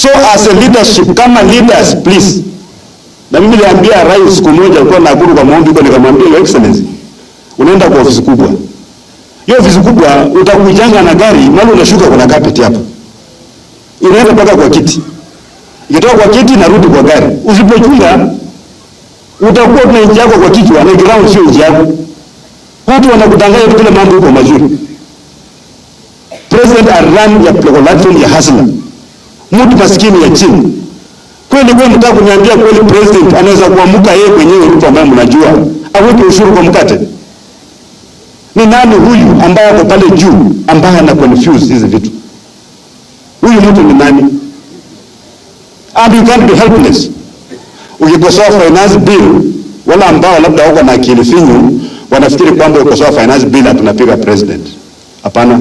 So as a leadership, kama leaders, please. Na mimi niliambia rais siku moja, alikuwa Nakuru kwa maombi, kwa nikamwambia, "Your Excellency, unaenda kwa ofisi kubwa. Hiyo ofisi kubwa utakujanga na gari, mahali unashuka kuna carpet hapo. Inaenda mpaka kwa kiti. Ikitoka kwa kiti narudi kwa gari. Usipochunga utakuwa na nchi yako kwa kichwa na ground sio nchi yako. Watu wanakudanganya tu kile mambo iko mazuri." President arun ya platform ya hustler. Mtu maskini ya chini. Kweli wewe mtaka kuniambia kweli president anaweza kuamuka yeye mwenyewe, Ruto ambaye mnajua, aweke ushuru kwa mkate? Ni nani huyu ambaye ako pale juu ambaye ana confuse hizi vitu? Huyu mtu ni nani? And you can't be helpless. Ukikosoa finance bill, wala ambao labda wako na akili finyu wanafikiri kwamba ukikosoa finance bill tunapiga president. Hapana.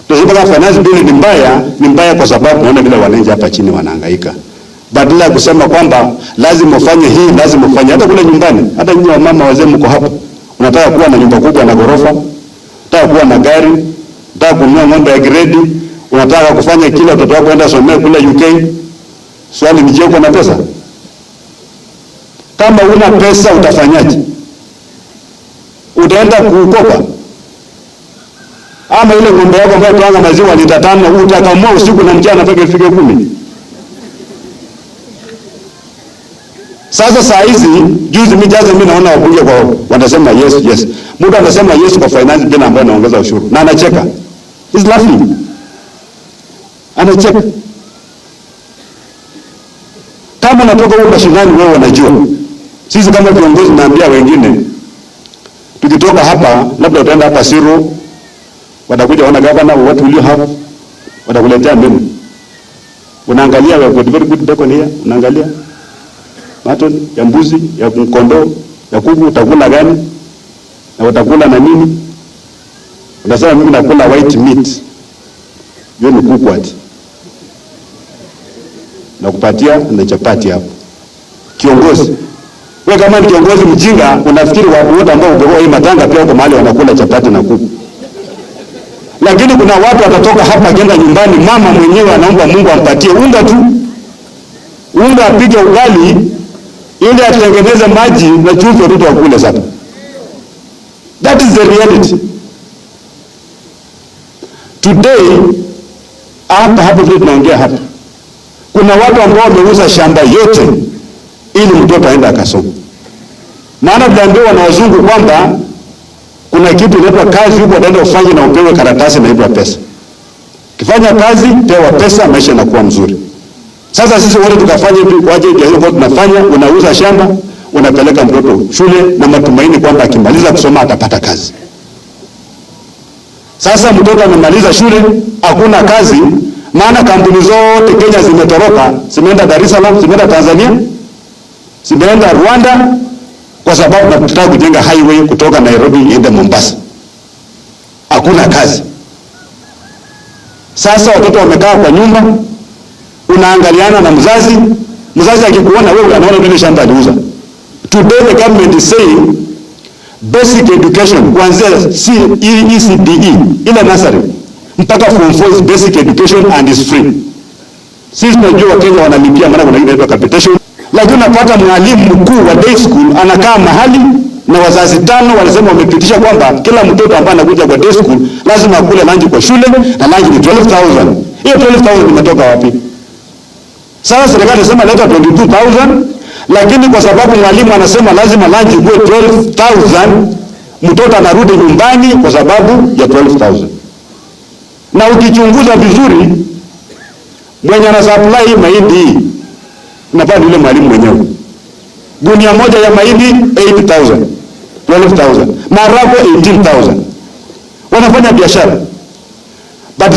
Tunasema kama finance bill ni mbaya, ni mbaya kwa sababu tunaona vile wananchi hapa chini wanahangaika. Badala ya kusema kwamba lazima ufanye hii, lazima ufanye hata kule nyumbani, hata nyinyi wamama wazee mko hapa. Unataka kuwa na nyumba kubwa na ghorofa, unataka kuwa na gari, unataka kununua ng'ombe ya gredi, unataka kufanya kila watoto wako waenda somea kule UK. Swali ni je, uko na pesa? Kama una pesa utafanyaje? Utaenda kukopa? Ama ile ng'ombe yako ambayo tuanga maziwa lita 5 utakamua usiku na mchana mpaka ifike 10? Sasa saa hizi juzi mimi jaza mimi naona wabunge kwa wanasema yes yes. Mtu anasema yes kwa finance bill ambayo inaongeza ushuru na anacheka. He's laughing. Anacheka. Kama unatoka huko mashinani wewe unajua. Sisi kama viongozi naambia wengine, tukitoka hapa labda utaenda hapa Siru, watakuja wana governor, what will you have? Watakuletea menu. Unaangalia, we have got very good bacon here, unaangalia mutton ya mbuzi, ya kondoo, ya kuku, utakula gani? Na utakula na nini? Unasema mimi nakula white meat. Hiyo ni kuku ati. Nakupatia na chapati hapo. Kiongozi. Wewe kama ni kiongozi mjinga, unafikiri watu wote ambao uko hii matanga pia huko mahali wanakula chapati na kuku. Lakini kuna watu watatoka hapa akienda nyumbani, mama mwenyewe anaomba Mungu ampatie unga tu. Unga apike ugali ili atengeneze maji na chumvi watoto wakule sasa. That is the reality. Today hapa hapa vile tunaongea hapa, kuna watu ambao wameuza shamba yote ili mtoto aende akasome. Maana tuliambiwa na wazungu kwamba kuna kitu inaitwa kazi huko, utaenda ufanye na upewe karatasi inaitwa pesa. Ukifanya kazi pewa pesa, maisha yanakuwa mzuri. Sasa sisi wote tukafanya hivi kwa ajili ya hiyo tunafanya, unauza shamba, unapeleka mtoto shule na matumaini kwamba akimaliza kusoma atapata kazi. Sasa mtoto amemaliza shule, hakuna kazi, maana kampuni zote Kenya zimetoroka, zimeenda Dar es Salaam, zimeenda Tanzania, zimeenda Rwanda, kwa sababu tunataka kujenga highway kutoka Nairobi iende Mombasa. Hakuna kazi. Sasa watoto wamekaa kwa nyumba, unaangaliana na mzazi, mzazi akikuona wewe anaona vile shamba aliuza. Today the government is saying basic education kuanzia ECDE ile nursery mpaka form 4 is basic education and is free. Sisi tunajua Kenya wanalipia, maana kuna inaitwa capitation. Lakini unapata mwalimu mkuu wa day school anakaa mahali na wazazi 5 walisema wamepitisha kwamba kila mtoto ambaye anakuja kwa day school lazima akule lunch kwa shule na lunch ni 12,000. Hiyo 12,000 imetoka wapi? Sasa serikali inasema leta 22,000, lakini kwa sababu mwalimu anasema lazima lunch ikuwe 12,000, mtoto anarudi nyumbani kwa sababu ya 12,000. Na ukichunguza vizuri, mwenye ana supply hii mahindi hii inafaa ni yule mwalimu mwenyewe. Gunia moja ya mahindi 8,000, 12,000, maharagwe 18,000. Wanafanya biashara. But